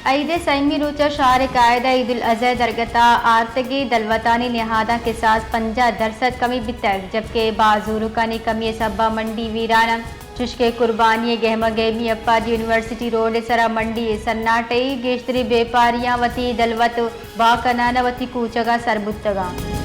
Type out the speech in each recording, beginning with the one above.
عید ءِ سئیمی روچ ءَ شہر ءِ قاعدہ عید الاضحی درگت ءَ آرتگیں دلوتانی نہاداں کساس پنجاہ درسد کمی بیتگ، جبکہ باز زوروکانی کمی ءِ سبب ءَ منڈی ویران انت۔ چشکہ قربانی ءِ گہماں گہمی ءَ پد یونیورسٹی روڈ ءِ سرا منڈی ءِ سناٹے، گیشتریں بیپاریاں وتی دلوت بہا کنان ءَ وتی کوچگاں سر بوتگ انت۔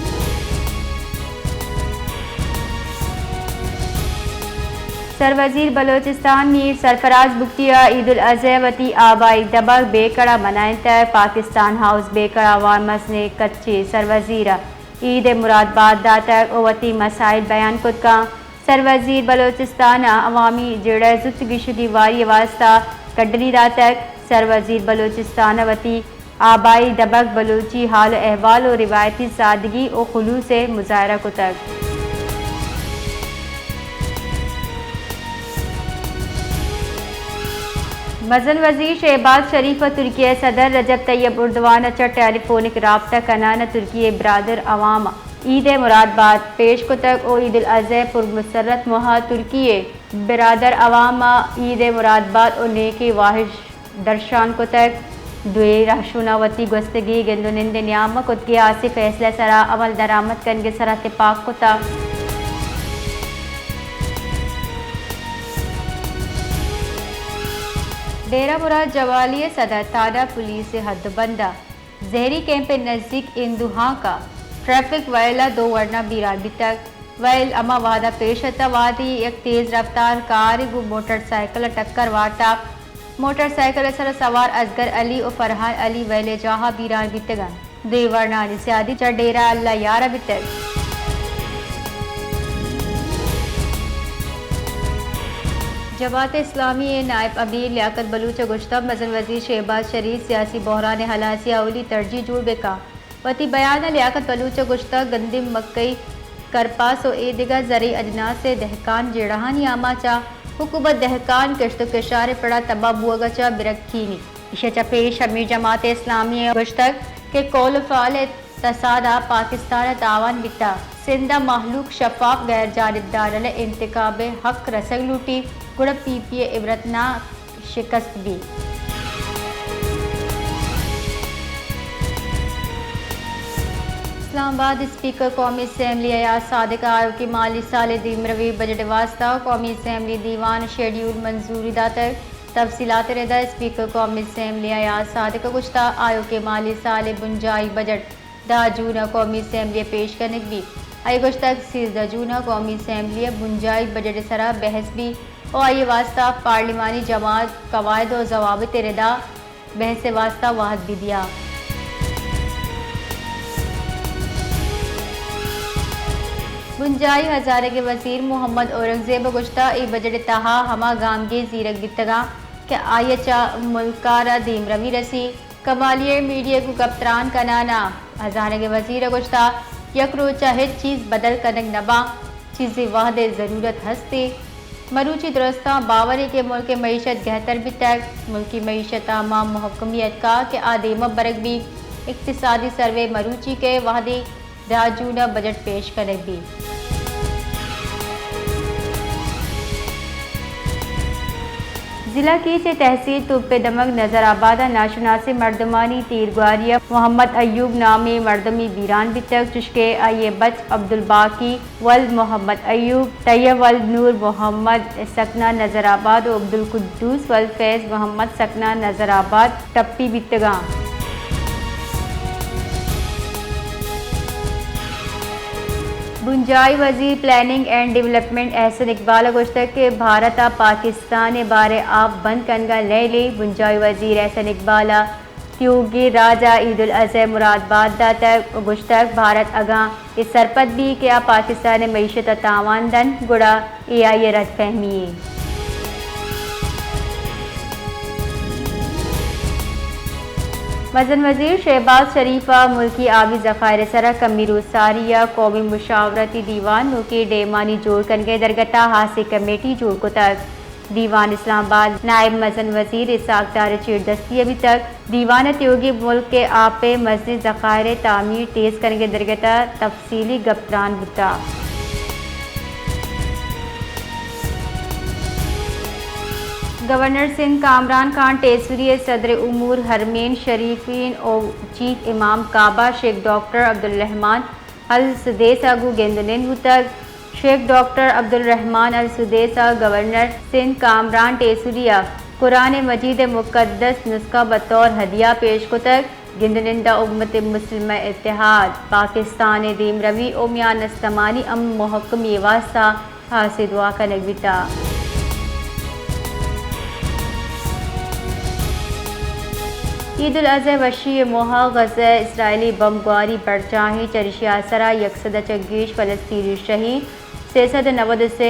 سروزیر بلوچستان میر سرفراز بگٹی ءَ عید الاضحی ءَ وتی آبائی دبگ بیکڑ ءَ منائینتگ۔ پاکستان ہاؤس بیکڑ ءَ عوام مزنیں کچے سروزیر ءَ عید ءِ مراد بات داتگ ءُ وتی مسائل بیان کت کنت۔ سروزیر بلوچستان ءَ عوامی جیڑہ ءِ زوت گیشدی واری ءِ واستہ کڈنی داتگ۔ سروزیر بلوچستان ءَ وتی آبائی دبگ، بلوچی حال ءُ احوال ءُ روایتی سادگی ءُ خلوص ءِ مظاہرہ کتگ۔ مزن وزیر شہباز شریف ءَ ترکی ءِ صدر رجب طیب اردوان ءَ چہ ٹیلی فونک رابطہ کنان ءَ ترکی ءِ برادر عوام ءَ عید ءِ مراد بات پیش کتگ ءُ عید الاضحی ءِ پرمسرت موہ ءَ ترکی ءِ برادر عوام ءَ عید ءِ مراد بات ءُ نیکیں واہش درشان کتگ۔ دوئیں رہشوناں وتی گوستگیں گند ءُ نند ءِ نیام ءَ کتگیں ہاسیں فیصلہ ءِ سرا عمل درآمد کنگ ءِ سرا تپاک کتگ۔ ڈیرہ مراد جمالی ءِ صدر تھانہ پولیس ءِ حد ءُ بند ءَ زہری کیمپ ءِ نزیک ہندو ہانک ءَ ٹریفک ویل ءَ دو ورنا بیران بیتگ۔ ویل ہما وہد ءَ پیش اتگ، وہدے یک تیز رفتار کارے گوں موٹر سائیکل ءَ ٹکر وارتگ۔ موٹر سائیکل ءِ سرا سوار اصغر علی ءُ فرحان علی ویل ءِ جاہ ءَ بیران بیتگ انت۔ دوئیں ورنانی سیادی چہ ڈیرہ اللہ یار ءَ بیتگ۔ جماعت اسلامی ءِ نائب امیر لیاقت بلوچ ءَ گوشتگ، مزن وزیر شہباز شریف سیاسی بحران ءِ ہلاسی ءِ اولی ترجیح جوڑ بہ کنت۔ وتی بیان ءَ لیاقت بلوچ ءَ گوشتگ، گندم، مکئی، کرپاس ءُ اے دگہ زرعی اجناس ءِ دہکان جیڑہانی آماچ ءَ حکومت دہکان کشت ءُ کشار ءِ پڑ ءَ تباہ بوگ ءَ چہ بہ رکینیت۔ ایشی ءَ چہ پیش امیر جماعت اسلامی ءَ گوشتگ کہ قول ءُ فعل ءِ تساد ءَ پاکستان ءَ تاوان بیتگ۔ سندھ ءِ مہلوک شفاف، غیر جانبدارانہ انتخاب ءِ حق رسگ لوٹیت، گڑا پی پی ءِ عبرتناک شکست بیت۔ اسلام آباد، اسپیکر قومی اسمبلی ایاز صادق ءَ آیوکیں مالی سال ءِ دیمروی بجٹ ءِ واستہ قومی اسمبلی دیوان ءِ شیڈیول ءَ منظوری داتگ۔ تفصیلات ءِ ردا اسپیکر قومی اسمبلی ایاز صادق ءَ گوشتگ، آیوکیں مالی سال ءِ بنجاہی بجٹ دہ جون ءَ قومی اسمبلی ءَ پیش کنگ بیت۔ آئی ءَ گوشتگ، سیزدہ جون ءَ قومی اسمبلی ءَ بنجاہی بجٹ ءِ سرا بحث بیت ءُ آئی ءِ واستہ پارلیمانی جماعت قواعد ءُ ضوابط ءِ ردا بحث ءِ واستہ وھد بہ دیاں۔ بنجاہی ءُ ہزانگ ءِ وزیر محمد اورنگزیب ءَ گوشتگ، اے بجٹ ءِ تہا ہما گامگیج زیرگ بیتگ انت کہ آئی ءَ چہ ملک ءَ را دیمروی رسیت۔ کمالی ءَ میڈیا ءَ گوں گپ تران کنان ءَ ہزانگ ءِ وزیر ءَ گوشتگ، یک روچ ءَ ہچ چیز بدل کنگ نہ باں، چیزے وھد ءِ ضرورت ہست ایں۔ مروچی درستاں باور ایں کہ ملک ءِ معیشت گہتر بیتگ، ملکی معیشت ءَ ما مھکمی اتکگ کہ آ دیم ءَ برگ بیت۔ اقتصادی سروے مروچی کئیت، وھدے دہ جون ءَ بجٹ پیش کنگ بیت۔ ضلع کیچ ءِ تحصیل توپ ءِ دمگ نظر آباد ءَ ناشناسیں مردمانی تیرگواری ءَ محمد ایوب نامیں مردمے بیران بیتگ، چشکہ آئی ءِ بچ عبدالباقی ولد محمد ایوب، طیب ولد نور محمد سکنا نظر آباد ءُ عبدالقدوس ولد فیض محمد سکنا نظر آباد ٹپی بیتگاں۔ بنجاہی وزیر پلاننگ اینڈ ڈیولپمنٹ احسن اقبال ءَ گوشتگ کہ بھارت ءَ پاکستان ءِ بار ءِ آپ بند کنگ ءَ لیلی۔ بنجاہی وزیر احسن اقبال ءَ تیوگیں راج ءَ عید الاضحی ءِ مراد بات داتگ ءُ گوشتگ، بھارت اگاں اے سرپد بیت کہ آ پاکستان ءِ معیشت ءَ تاوان دنت، گڑا اے آئی ءِ رد فہمی ایں۔ مزن وزیر شہباز شریف ءَ ملکی آبی ذخائر ءِ سرا کمی روزساری ءَ قومی مشاورتی دیوان نوکیں ڈیمانی جوڑ کنگ ءِ درگت ءَ ہاسیں کمیٹی جوڑ کتگ۔ دیوان اسلام آباد نائب مزن وزیر اسحاق ڈار ءِ چیردستی ءَ بیتگ۔ دیوان ءَ تیوگیں ملک ءِ آپ ءِ مزنیں ذخائر ءِ تعمیر تیز کنگ ءِ درگت ءَ تفصیلی گپ تران بوتگ۔ گورنر سندھ کامران خان ٹیسری ء صدر امور حرمین شریفین و چیف امام کعبہ شیخ ڈاکٹر عبدالرحمن السدیس ء گوں گند ء نند بوتگ۔ شیخ ڈاکٹر عبدالرحمن السدیس ء گورنر سندھ کامران ٹیسری ء قرآن مجید ء مقدس نسخہ بطور ہدیہ پیش کتگ۔ گند ء نند ء امت مسلمہ ء اتحاد، پاکستان ء دیمروی و میان استمانی امن مہکمی ء واستہ ہاسیں دعا کنگ بیتگ۔ عید الاضحی وشی ء موہ ء غزہ ء اسرائیلی بمب گواری برجاہ انت، چریشی ء آسر ء یک سد ء چہ گیش فلسطینی شہید، سے سد ء نود ء سے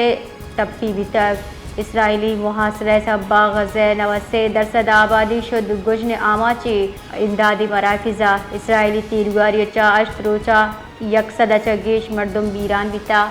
ٹپی بیتگ۔ اسرائیلی محاصرہ ء سبب ء غزہ ء نود ء سے درسد آبادی شت، گژن ء آماچیں امدادی مراکز ء اسرائیلی تیرگواری ء چہ ہشت روچ ء یک سد ء چہ گیش مردم بیران بیتگ۔